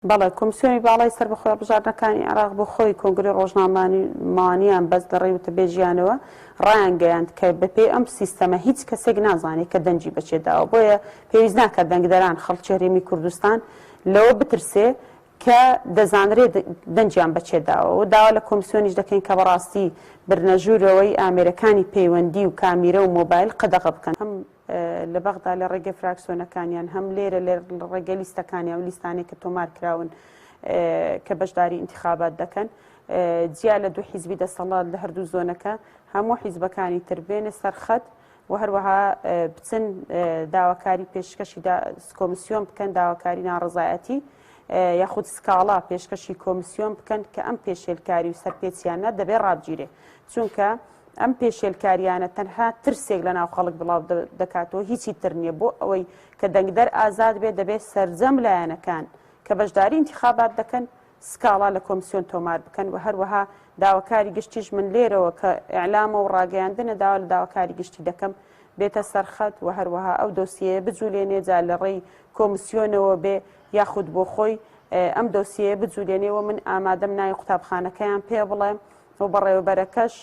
بەڵێ، کۆمسیۆنی باڵای سەربەخۆی هەڵبژاردنەکانی عێراق بۆ خۆی کۆنگرەی ڕۆژنامەوانیان بەست لە ڕێی وتەبێژیانەوە ڕایانگەیاند کە بەپێی ئەم سیستەمە هیچ کەسێک نازانێت کە دەنگی بەکێ داوە بۆیە پێویست ناکات دەنگدەران خەڵکی هەرێمی کوردستان لەوە بترسێ کە دەزانرێت دەنگیان بەکێ داوە و داوا لە کۆمسیۆنیش دەکەین کە بەڕاستی بردنەژوورەوەی ئامێرەکانی پەیوەندی و کامیرە و مۆبایل قەدەغە بکەن. هەم لە بەغدا لە ڕێگەی فراکسیۆنەکانیان، هەم لێرە لە ڕێگەی لیستەکانیان و لیستانەی کە تۆمار کراون کە بەشداری ئینتخابات دەکەن. جیا لە دوو حیزبی دەسەڵات لە هەردوو زۆنەکە، هەموو حیزبەکانی تر بێنە سەر خەت و هەروەها بچن داواکاری پێشکەشی کۆمیسیۆن بکەن، داواکاری ناڕەزایەتی یاخود سکاڵا پێشکەشی کۆمیسیۆن بکەن کە ئەم پێشێلکاری و سەرپێچیانە دەبێ ڕابگیرێ. چونکە ئەم پێشێلکاریانە تەنها ترسێک لە ناو خەڵک بڵاو دەکاتەوە هیچی تر نییە بۆ ئەوەی کە دەنگدەر ئازاد بێت دەبێت سەرجەم لایەنەکان کە بەشداری ئینتخابات دەکەن سکاڵا لە کۆمسیۆن تۆمار بکەن و هەروەها داواکاری گشتیش من لێرەوە کە ئیعلامە و ڕاگەیاندنە داوا لە داواکاری گشتی دەکەم بێتە سەرخەت و هەروەها ئەو دۆسیەیە بجولێنێ جا لە ڕێی کۆمسیۆنەوە بێ یاخود بۆ خۆی ئەم دۆسیەیە بجولێنێ و من ئامادەم ناوی قوتابخانەکەیان پێ بڵێم و بەڕێوەبەرەکەش.